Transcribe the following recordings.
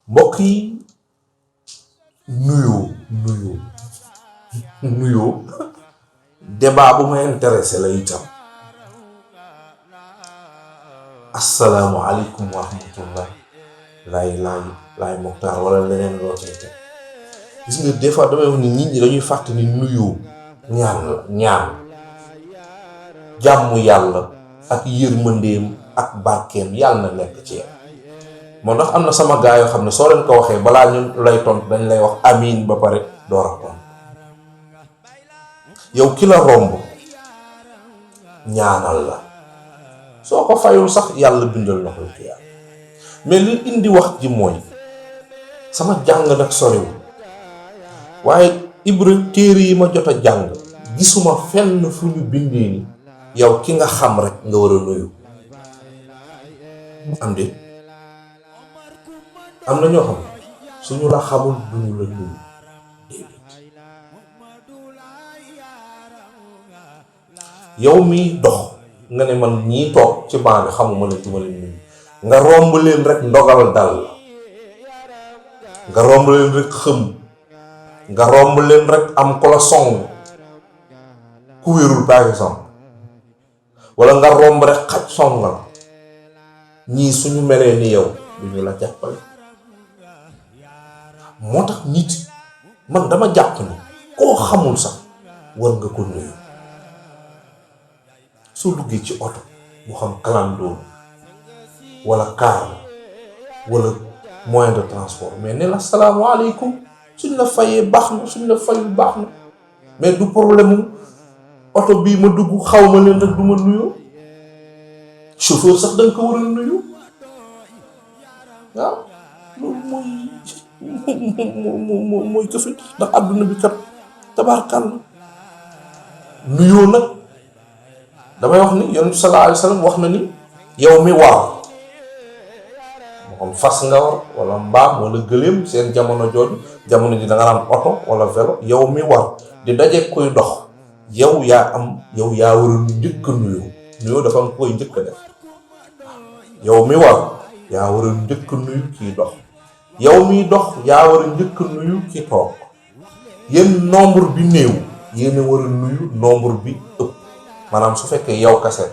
mbokk yi nuyoo débat bu ma intéressé la itam. asalaamualeykum wa rahmatullah laay Mokhtar wala leneen loo cay teg gis nga des fois damay wax ni nit ñi dañuy fàtte ni nuyoo ñaan jàmm yàlla ak yërmandeem ak barkeem yàlla na nekk ci yow. moo tax am na sama gaa yoo xam ne soo leen ko waxee balaa ñu lay tontu dañ lay wax amiin ba pare door a tontu. yow ki la romb ñaanal la soo ko fayul sax yàlla bindal na ko ci yàlla. mais li indi wax ji mooy sama jàng nag soriwul waaye Ibra téere yi ma jot a jàng gisuma fenn fu ñu bindee ni yow ki nga xam rek nga war a nuyu. am de am na ñoo xam suñu la xamul duñu la nuyu déedéet. yow miy dox nga ne man ñii toog ci baa bi xamuma leen du ma leen nuyu nga romb leen rek ndogal dal la nga romb leen rek xëm nga romb leen rek am ko la song ku wérul par exemple wala nga romb rek xaj song la ñii suñu melee ni yow duñu la jàppale. moo tax nit man dama jàpp ni koo xamul sax war nga ko nuyu. soo duggee ci oto mu xam kalandoo wala car wala moyen de transport mais ne la salaamaaleykum suñ la fayee baax na suñ la fayul baax na mais du problème mu oto bii ma dugg xaw ma leen rek du ma nuyoo. chauffeur sax da nga ko war a nuyu waaw loolu mooy këfin ndax àdduna bi kat tabaarkàlla nuyoo nag damay wax ni yonent bi sallallahu alayhi wa sallam wax na ni yow mi war moo xam fas nga war wala mbaam wala gëléem seen jamono jooju jamono ji da nga naan oto wala vélo yow mi war di daje koy dox yow yaa war a njëkk a nuyoo dafa am koy njëkk a def. yow mi war yaa war a njëkk nuyu kii dox yow miy dox yaa war a njëkk nuyu ki toog yéen nombre bi néew yéen a war a nuyu nombre bi ëpp maanaam su fekkee yow kase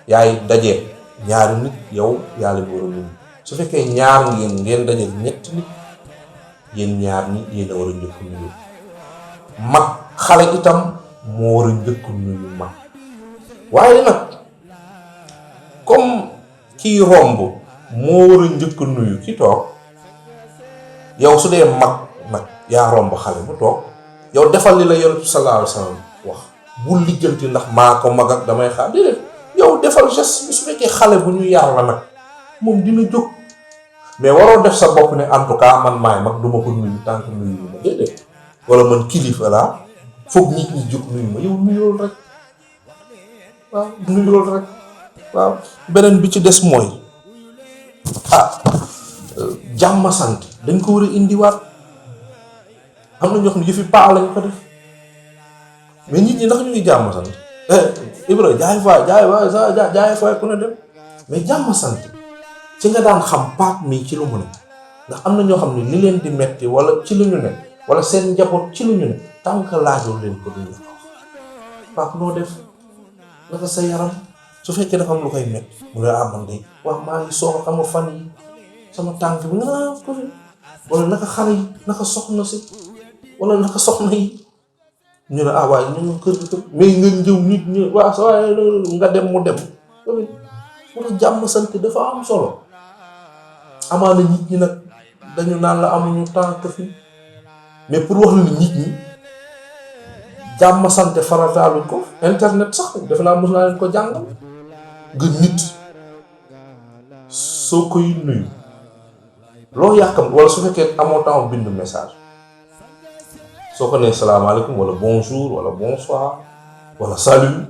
yaay dajee ñaari nit yow yaa leen war a nuyu su fekkee ñaar ngeen dajee ñetti nit yéen ñaar ñi yéen a war a njëkk nuyu mag xale itam moo war a njëkk nuyu mag waaye nag comme kii romb moo war a njëkk nuyu ki toog yow su dee mag nag yaa romb xale bu toog yow defal li la yonent bi sallallahu alayhi wa sallam wax bul lijjanti ndax maa ko mag ak damay xaar déedéet yow defal geste bi su fekkee xale bu ñu yar la nag moom dina jóg mais waroo def sa bopp ne en tout cas man maay mag duma ko nuyu tànk nuyu ma déedéet wala man kilifa laa foog nit ñi jóg nuyu ma yow nuyool rek waaw nuyool rek waaw. beneen bi ci des mooy jàmm sant dañ ko war a indiwaat am na ñoo xam ne yëfi paa lañ ko def mais nit ñi ndax ñu ngi jàmm sant Ibra jaay fa ku ne dem mais jàmm sant ci nga daan xam paak mii ci lu mu ne ndax am na ñoo xam ne li leen di metti wala ci lu ñu ne wala seen njaboot ci lu ñu ne tant que laajoo leen ko duñ la wax paak noo def naka sa yaram su fekkee dafa am lu koy metti mu ne man de wax maa ngi soog a xam fan yi sama tànk bi nga ko fi wala naka xale yi naka soxna si wala naka soxna yi ñu ne waaye ñu kër mais nga njëw nit ñi waa sa waaye nga dem mu dem wala jàmm sant dafa am solo. amaana nit ñi nag dañu naan la amuñu temps fi mais pour wax la ni nit ñi jàmm sant farataaluñ ko internet sax defe naa mos naa leen ko jàngal nga nit soo koy nuyu loo yàkkam wala su fekkee amoo temps bind message soo ko nee salaamaaleykum wala bonjour wala bonsoir wala salut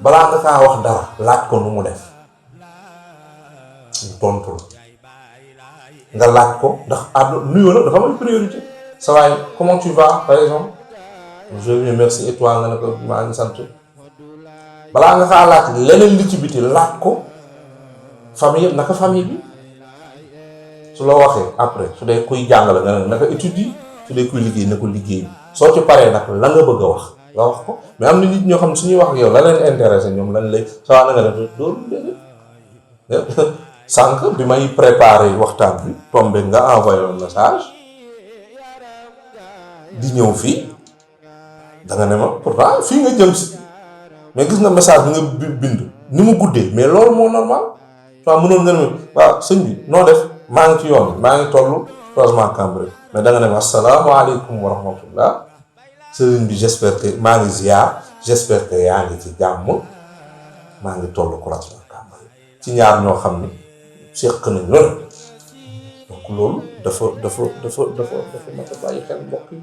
balaa nga kaa wax dara laaj ko nu mu def mu tontu la nga laaj ko ndax nuyoo nag dafa am priorité. ça va comment tu vas par exemple je vais bien merci et toi nga ne ko maa ngi sant balaa nga kaa laaj leneen li ci biti laaj ko famille naka famille bi su la waxee après su dee kuy jàngale nga ne naka étude yi su dee kuy liggéey na ko liggéey soo ci paree nag la nga bëgg a wax nga wax ko mais am na nit ñoo xam ne suñuy wax ak yow la leen intéressé ñoom lan lay sa na nga def loolu déedéet sànq bi may préparé waxtaan bi tombé nga envoyé un message di ñëw fii da nga ne ma pourtant fii nga jëm si mais gis nga message bi nga bind ni mu guddee mais loolu moo normal waaw mënoon nga ne waaw sëñ bi noo def maa ngi ci yoon maa ngi toll croisement Cambérène mais da nga ne ma asalaamaaleykum wa rahmatullah sëriñ bi j'espère que maa ngi ziar j'espère que yaa ngi ci jàmm maa ngi toll croisement Cambérène ci ñaar ñoo xam ne seq nañ loolu donc loolu dafa mat a bàyyi xel mbokk yi